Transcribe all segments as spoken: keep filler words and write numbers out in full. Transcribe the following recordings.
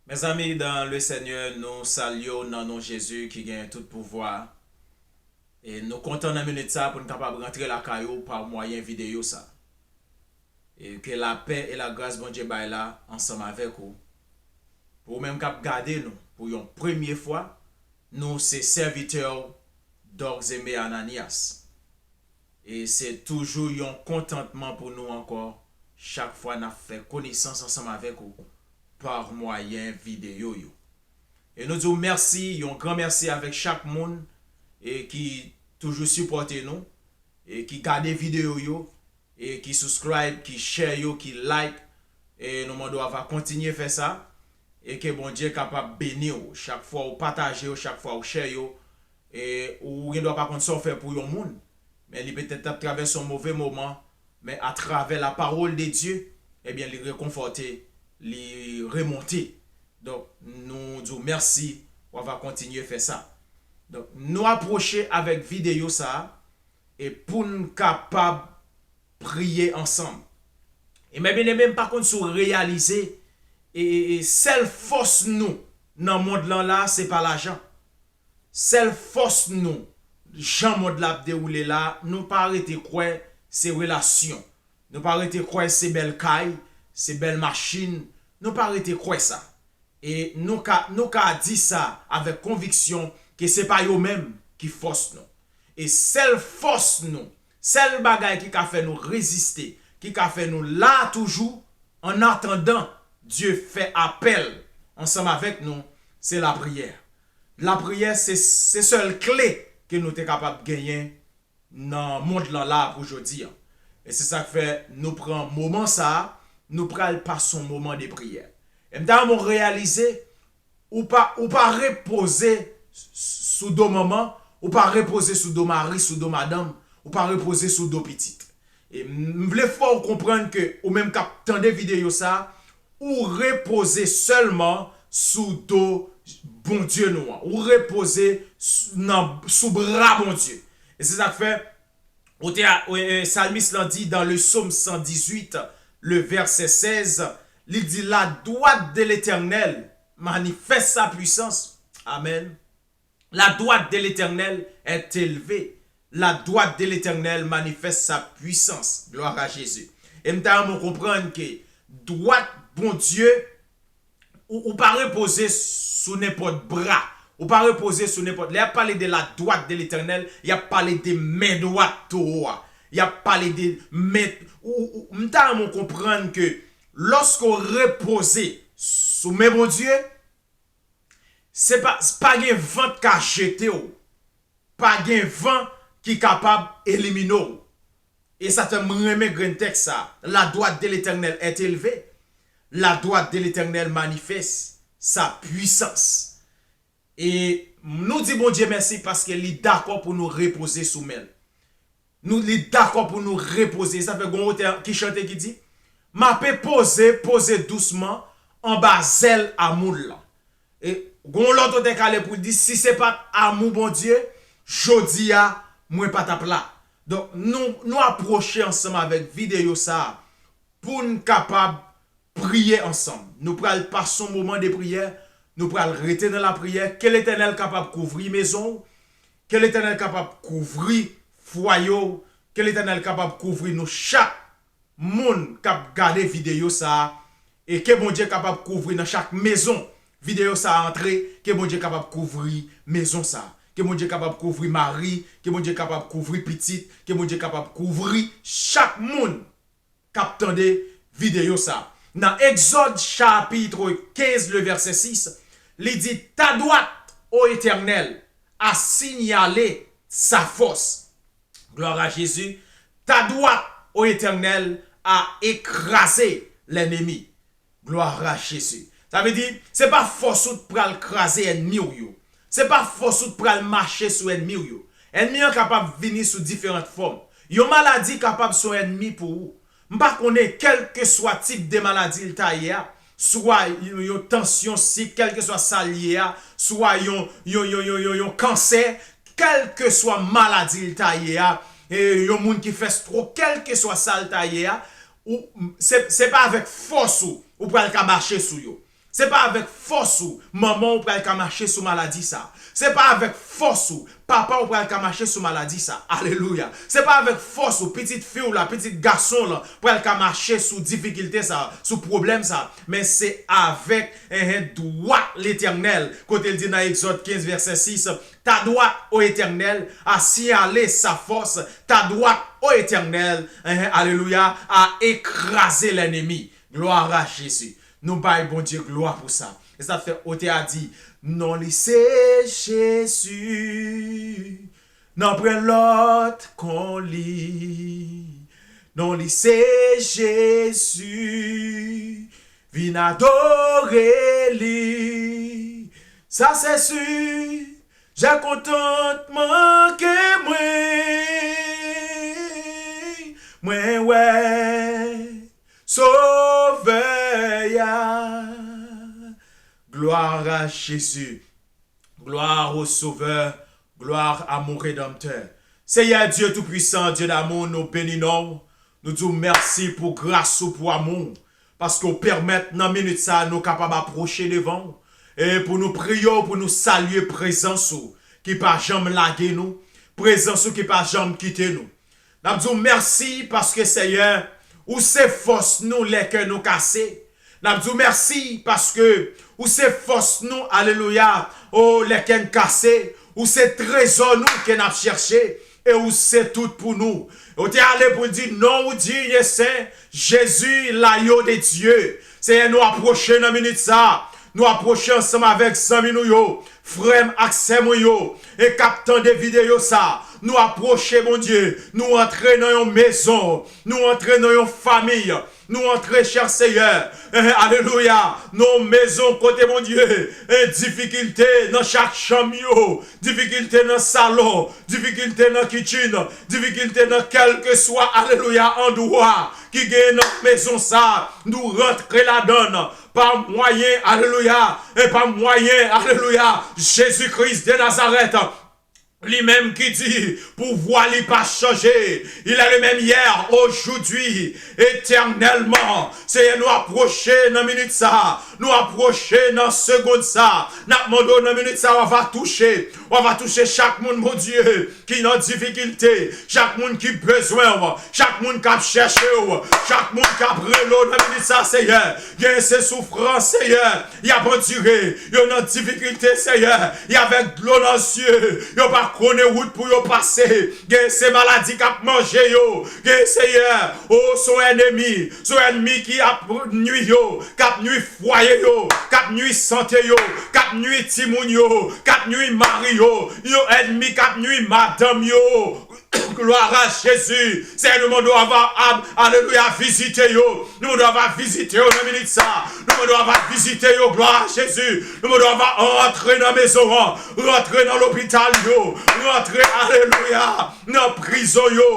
Mezanmi, dans le Seigneur, nou salye w nan non Jezi ki gen tout pouvwa. E nou kontan nan minit sa pou n kapab rantre lakay ou pa mwayen videyo sa. E ke lapè e lagras Bondye bay la ansanm avèk ou. Pou ou menm k ap gade nou pou yon premye fwa, nou se sèvitè w Dòk Zeme Ananias. E se toujou yon kontantman pou nou ankò chak fwa n ap fè konesans ansanm avèk ou pa mwayen videyo yo. E nou di w mèsi, yon gran mèsi avèk chak moun e ki toujou sipòte nou e ki gade videyo yo e ki subscribe, ki share yo, ki like. E nou mande w ava kontinye fè sa e ke Bondye kapab beni w chak fwa ou pataje yo, chak fwa ou share yo. E ou gen dwa pa konn sa w fè pou yon moun, men li petèt t ap travèse yon move moman, men atravè la parole de Dieu, ebyen, li rekonfòte, li remonte. Donk, nou di w mèsi, w ava kontinye fè sa. Donk, nou apwoche avèk videyo sa a, e pou n kapab priye ansanm. E men byeneme, m pa konn si w reyalize, e, e, e sèl fòs nou nan mond lan la, se pa lajan. Sèl fòs nou, jan mond la ap dewoule la, nou pa rete kwè se relasyon. Nou pa rete kwè se bèl kay, se bèl machin. Nou pa rete kwè sa. E nou ka, nou ka di sa avèk konviksyon ke se pa yo menm ki fòs nou. E sèl fòs nou, sèl bagay ki ka fè nou reziste, ki ka fè nou la toujou, an atandan Dye fè apèl ansanm avèk nou, se lapriyè. Lapriyè, se, se sèl kle ke nou te kapab genyen nan mond lan la pou jodi a. E se sa k fè nou pran moman sa a, nou pral pase yon moman de priyè. E m ta renmen w reyalize, ou pa, ou pa repoze sou do manman, ou pa repoze sou do mari, sou do madanm, ou pa repoze sou do pitit. E m vle fè w konprann ke ou menm k ap tande videyo sa a, ou repoze sèlman sou do Bondye nou an. Ou repoze s-, nan, sou bra Bondye. E se sa k fè, ou te a, e, e, salmis lan di dans le psaume cent dix-huit, le verset seize, li di, la droite de l'Éternel manifeste sa puissance. Amen. La droite de l'Éternel est élevée. La droite de l'Éternel manifeste sa puissance. Gloire à Jésus. E m ta renmen w konprann ke dwat Bondye, ou, ou pa repoze sou nenpòt bra. Ou pa repoze sou nenpòt. Lè y ap pale de la droite de l'Éternel, y ap pale de men dwat Towo a. Y ap pale de men, ou, ou, m ta renmen w konprann ke lòske w repoze sou men Bondye, se pa, pa gen van k ka jete w. Pa gen van ki kapab elimine w. E sa fè m renmen grenn tèks sa. La droite de l'Éternel est élevée. La droite de l'Éternel manifeste sa puissance. E nou di Bondye mèsi paske li dakò pou nou repoze sou men l. Nou, li dakò pou nou repoze. Sa fè gon otè ki chante ki di, m ape poze, poze dousman anba zèl amou l lan. E gon lòt otè k ale pou l di, si se pa t amou Bondye, jodi a, mwen pa t ap la. Donk, nou, nou apwoche ansanm avèk videyo sa a pou n kapab priye ansanm. Nou pral pase yon moman de priyè, nou pral rete nan lapriyè. Ke Letènèl kapab kouvri mezon w, ke Letènèl kapab kouvri fwaye w, ke Letènèl kapab kouvri nou chak moun k ap gade videyo sa a, e ke Bondye kapab kouvri nan chak mezon videyo sa a antre, ke Bondye kapab kouvri mezon sa a, ke Bondye kapab kouvri mari, ke Bondye kapab kouvri pitit, ke Bondye kapab kouvri chak moun k ap tande videyo sa. Nan Egzòd chapit kenz, le vèsè sis, li di, ta droite, ô Éternel, a signalé sa force. Gloire à Jésus. Ta droite, ô Éternel, a écrasé l'ennemi. Gloire à Jésus. Sa vle di, se pa fòs ou t pral kraze ènmi w yo. Se pa fòs ou t pral mache sou ènmi w yo. Ènmi an kapab vini sou diferan fòm. Yon maladi kapab se yon ènmi pou ou. M pa konnen kèlkeswa tip de maladi l ta ye a, swa yon, yon tansyon sik, kèlkeswa sa l ye a, swa yon, yon, yon, yon, yon, yon kansè, kèlkeswa maladi l ta ye a, e, yon moun ki fè strok, kèlkeswa sa l ta ye a, ou, se, se pa avèk fòs ou, ou pral ka mache sou yo. Se pa avèk fòs ou manman w pral ka mache sou maladi sa. Se pa avèk fòs ou papa w pral ka mache sou maladi sa. Alelouya. Se pa avèk fòs ou pitit fi w la, pitit gason w lan pral ka mache sou difikilte sa, sou pwoblèm sa. Men se avèk, enhen, dwat Letènèl. Kote l di nan Egzòd kenz vèsè sis, ta droite, ô Éternel, a signaler sa force, ta droite, ô Éternel, enhen, alelouya, a écraser l'ennemi. Gloire à Jésus. Nou bay Bondye glwa pou sa. E sa fè otè a di, non li se Jezi, nan pwen lòt kon li. Non li se Jezi, vin adore li. Sa se si, jan kontantman ke mwen, mwen wè Sovè a. Gloire à Jésus. Gloire au Sauveur. Gloire à mon Rédempteur. Seyè Dye Toupwisan, Dye damou, nou beni non w. Nou di w mèsi pou gras ou, pou amou w. Paske w pèmèt nan minit sa a nou kapab apwoche devan w. E pou nou priye w, pou nou salye prezans ou ki pa janm lage nou. Prezans ou ki pa janm kite nou. N ap di w mèsi paske, Seyè, ou se fòs nou lè kè nou kase. N ap di w mèsi paske ou se fòs nou, alelouya, o, lè kè n kase. Ou se trezò nou ke n ap chèche, e ou se tout pou nou. Ou te ale pou l di, non ou diy e sen, Jezi, layo de Dye. Seyè, nou apwoche nan minit sa a. Nou apwoche ansanm avèk zanmi nou yo, frè m ak sè mwen yo, e k ap tande videyo sa a. Nou apwoche, Bondye, nou antre nan yon mezon, nou antre nan yon fanmi, nou antre, chè Seyè, eh, alelouya, nan yon mezon kote, Bondye, eh, difikilte nan chak chanm yo, difikilte nan salon, difikilte nan kichin, difikilte nan kèlkeswa, alelouya, andwa ki genyen nan mezon sa a. Nou rantre ladan l pa mwayen, alelouya, e pa mwayen, alelouya, Jezi Kris de Nazarèt. Li menm ki di, pouvwa li pa chanje. Il est le même hier, aujourd'hui, éternellement. Seyè, nou apwoche nan minit sa a. Nou apwoche nan segond sa a. N ap mande w nan minit sa a, w ava touche. W ava touche chak moun, Bondye, ki nan difikilte. Chak moun ki bezwen w. Chak moun k ap chèche w. Chak moun k ap rele w nan minit sa a, Seyè. Gen se soufrans, Seyè. Y ap andire, yo nan difikilte, Seyè. Y avèk dlo nan zye, yo pa konnen wout pou yo pase. Gen se maladi k ap manje yo. Gen, Seyè, o, se yon ènmi, se yon ènmi ki ap nwi yo, k ap nwi fwaye yo, k ap nwi sante yo, k ap nwi timoun yo, k ap nwi mari yo. Yon ènmi k ap nwi madanm yo. Gloire à Jésus. Seyè, nou mande w ava, a, alelouya, vizite yo. Nou mande w ava vizite yo nan minit sa. Nou mande w ava vizite yo. Gloire à Jésus. Nou mande w ava rantre nan mezon an. Rantre nan lopital yo. Rantre, alelouya, nan prizon yo.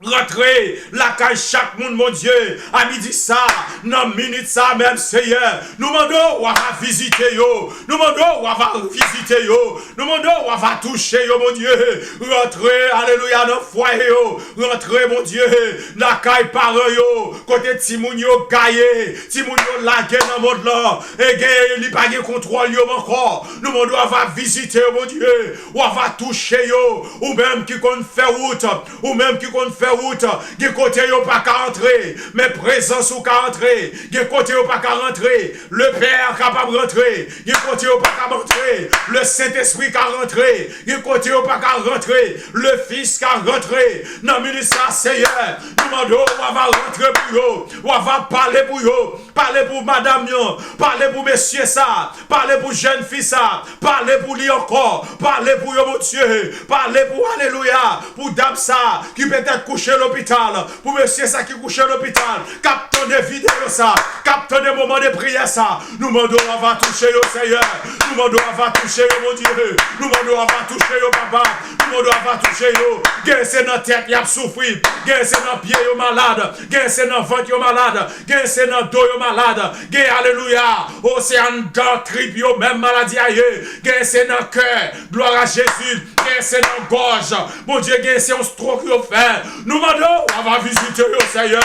Rantre lakay chak moun, Bondye. A midi sa, nan minit sa menm, Seyè, nou mande w ava vizite yo. Nou mande w ava vizite yo. Nou mande w ava touche yo, Bondye. Rantre, alelouya, nan fwaye yo. Rantre, Bondye, lakay paran yo, kote timoun yo gaye, timoun yo lage nan mond lan. E gen, li pa gen kontwòl yo ankò. Nou mande w ava vizite yo, Bondye. W ava touche yo. Ou menm ki konn fè wout, ou menm ki konn fè wout. Gen kote yo pa ka antre, men prezans ou ka antre. Gen kote yo pa ka rantre, Lepè kapab rantre. Gen kote yo pa ka rantre, Lesentespri ka rantre. Gen kote yo pa ka rantre, Lefis ka rantre. Nan minit sa, Seyè, nou mande w, w ava rantre pou yo, w ava pale pou yo. Pale pou madanm yo, pale pou mesye sa, pale pou jèn fi sa, pale pou li ankò, pale pou yo, Bondye, pale pou, alelouya, pou dam sa ki petèt kouche lopital, pou mesye sa ki kouche lopital, k ap tande videyo sa, k ap tande moman de priyè sa. Nou mande w ava touche yo, Seyè. Nou mande w ava touche yo, Bondye. Nou mande w ava touche yo, Papa. Nou mande w ava touche yo. Gen se nan tèt y ap soufri. Gen se nan pye yo malad. Gen se nan vant yo malad. Gen se nan do yo malad. Gen, alelouya, o, se anndan trip yo menm maladi a ye. Gen se nan kè. Gloire à Jésus. Gen se nan gòj. Bondye, gen se yon strok yo fè. Nou mande w ava vizite yo, Seyè.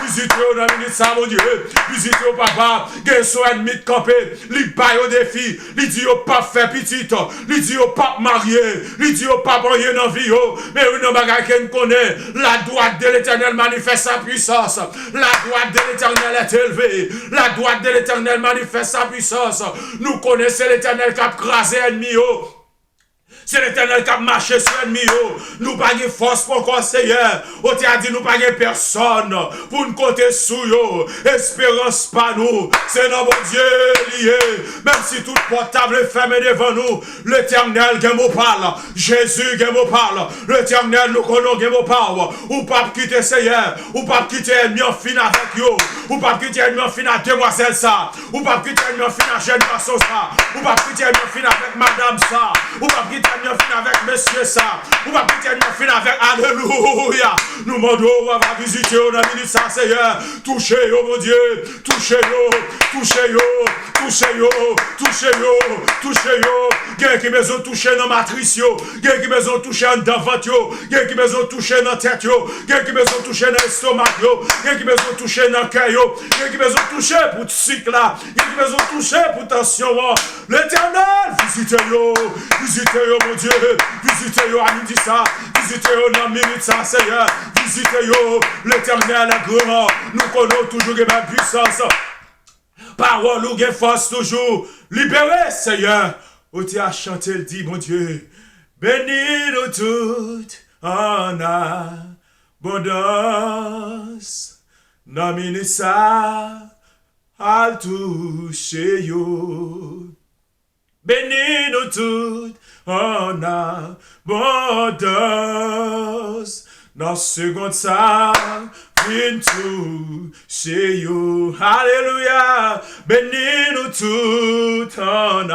Vizite yo nan minit sa, Bondye. Vizite Yo papa, gen sou ènmi k kanpe, li ba yo defi, li di yo p ap fè pitit, li di yo p ap marye, li di yo p ap anyen nan vi yo. Men youn nan bagay ke n konnen, la droite de l'Éternel manifeste sa puissance. La droite de l'Éternel est élevée. La droite de l'Éternel manifeste sa puissance. Nou konnen se Letènèl k ap kraze ènmi yo. Se Letènèl k ap mache sou ènmi yo. Nou pa gen fòs poko, Seyè. Ou te a di nou pa gen pèsonn pou n konte sou yo. Esperans pa nou, se nan Bondye li ye. Menm si tout pòt ta vle fèmen devan nou, Letènèl gen mo pa l. Jezi gen mo pa l. Letènèl, nou konnen w gen mo pa w. Ou p ap kite, Seyè. Ou p ap kite ènmi an fin avèk yo. Ou p ap kite ènmi an fin ak demwazèl sa. Ou p ap kite ènmi an fin ak jèn gason sa. Ou p ap kite ènmi an fin avèk madanm sa. Ou p ap kite ènmi an fin avèk mesye sa. Ou p ap kite ènmi an fin avèk, alelouya. Nou mande w, w ap vizite yo nan minit sa, Seyè. Touche yo, Bondye. Touche yo. Touche yo. Touche yo. Touche yo. Touche yo. Gen ki bezwen touche nan matris yo. Gen ki bezwen touche anndan vant yo. Gen ki bezwen touche nan tèt yo. Gen ki bezwen touche nan estomak yo. Gen ki bezwen touche nan kè yo. Gen ki bezwen touche pou sik la. Gen ki bezwen touche pou tansyon an. Letènèl, vizite yo. Vizite yo, Bondye. Vizite yo a midi sa. Vizite yo nan minit sa, Seyè. Vizite yo. Letènèl gran. Nou konnen w toujou gen bèl pwisans. Pawòl ou gen fòs toujou. Libere, Seyè. Ou te a chante l di, Bondye, beni nou tout an abondans. Nan minit sa, al touche yo. Beni nou tout an abondans. Nan segond sa, vin touche yo. Alelouya. Beni nou tout an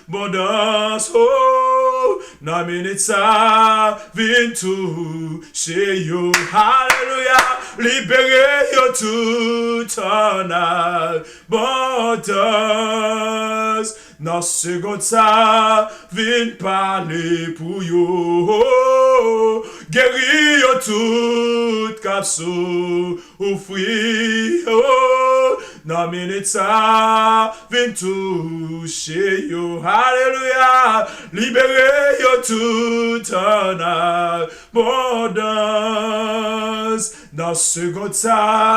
abondans. Oh, nan minit sa, vin touche yo. Alelouya. Libere yo tout an abondans. Nan segond sa, vin pale pou yo. Geri yo tout k ap soufri. Oh, nan minit sa, vin touche yo. Alelouya. Libere yo tout an abondans. Nan segond sa,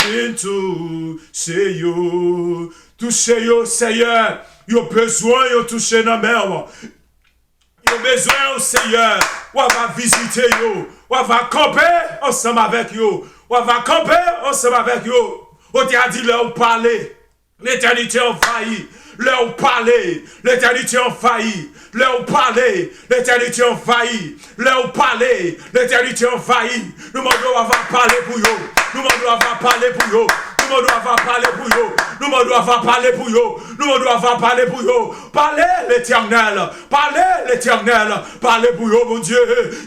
vin touche yo. Touche yo, Seyè. Yo bezwen yo touche nan men w. Yo bezwen w, Seyè. W ava vizite yo. W ava kanpe ansanm avèk yo. W ava kanpe ansanm avèk yo. Ou te a di lè w pale, letènite anvayi. Lè w pale, letènite anvayi. Lè w pale, letènite anvayi. Lè w pale, letènite anvayi. Nou mande w ava pale pou yo. Nou mande w ava pale pou yo. Nou mande w ava pale pou yo. Nou mande w ava pale pou yo. Nou mande w ava pale pou yo. Pale, Letènèl. Pale, Letènèl. Pale pou yo, Bondye.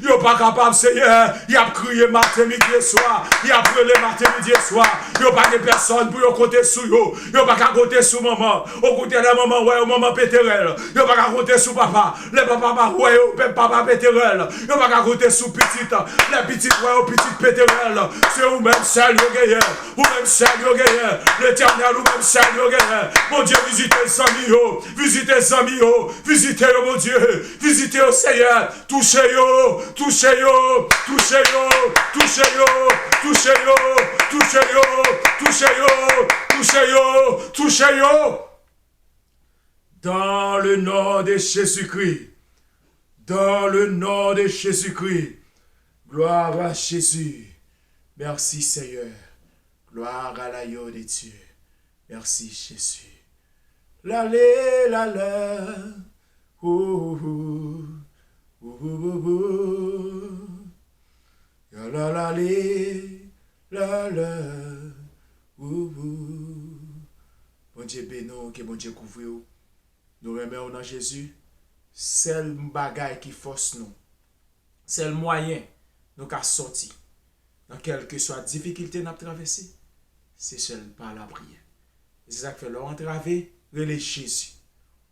Yo pa kapab, Seyè. Y ap kriye maten, midi e swa. Y ap rele maten, midi e swa. Yo pa gen pèsonn pou yo konte sou yo. Yo pa ka konte sou manman. Ou koute lè manman wè yo, manman pete rèl. Yo pa ka konte sou papa. Lè papa pa wè yo, pe- papa pete rèl. Yo pa ka konte sou pitit. Lè pitit wè yo, pitit pete rèl. Se ou menm sèl yo genyen. Ou menm sèl yo genyen. Letènèl, ou menm sèl yo genyen. Bondye, vizite zanmi yo. Vizite zanmi yo. Vizite yo, Bondye. Vizite yo, Seyè. Touche yo. Touche yo. Touche yo. Touche yo. Dans le nom de Jésus-Christ. Dans le nom de Jésus-Christ. Gloire à Jésus. Merci, Seigneur. Gloire à l'agneau de Dieu. Merci, Jésus. Lale, lale. Ou, ou, ou, ou, ou, ou. Ya la lale, lale. Ou, ou. Bondye beni w, ke Bondye kouvri w. Nou renmen w nan Jezi. Sèl bagay ki fòs nou, sèl mwayen nou ka sòti nan kèlkeswa difikilte n ap travèse, se sèl pa lapriyè. E se sa k fè lè w antrave, rele Jezi.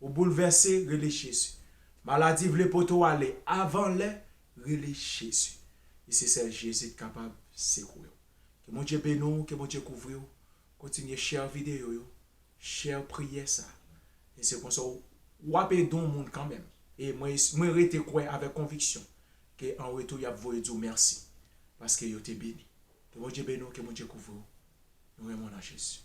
Ou boulvèse, rele Jezi. Maladi vle pote w ale avan lè, rele Jezi. E se sèl Jezi k kapab sekwe w. Ke Bondye beni w, ke Bondye kouvri w. Kontinye share videyo yo, share priyè sa. E se konsa w ap ede yon moun kanmenm. E mwen, mwen rete kwè avèk konviksyon ke an retou y ap voye di w mèsi. Paske yo te beni. Ke Bondye beni w, ke Bondye kouvri w. Nou renmen w nan Jezi.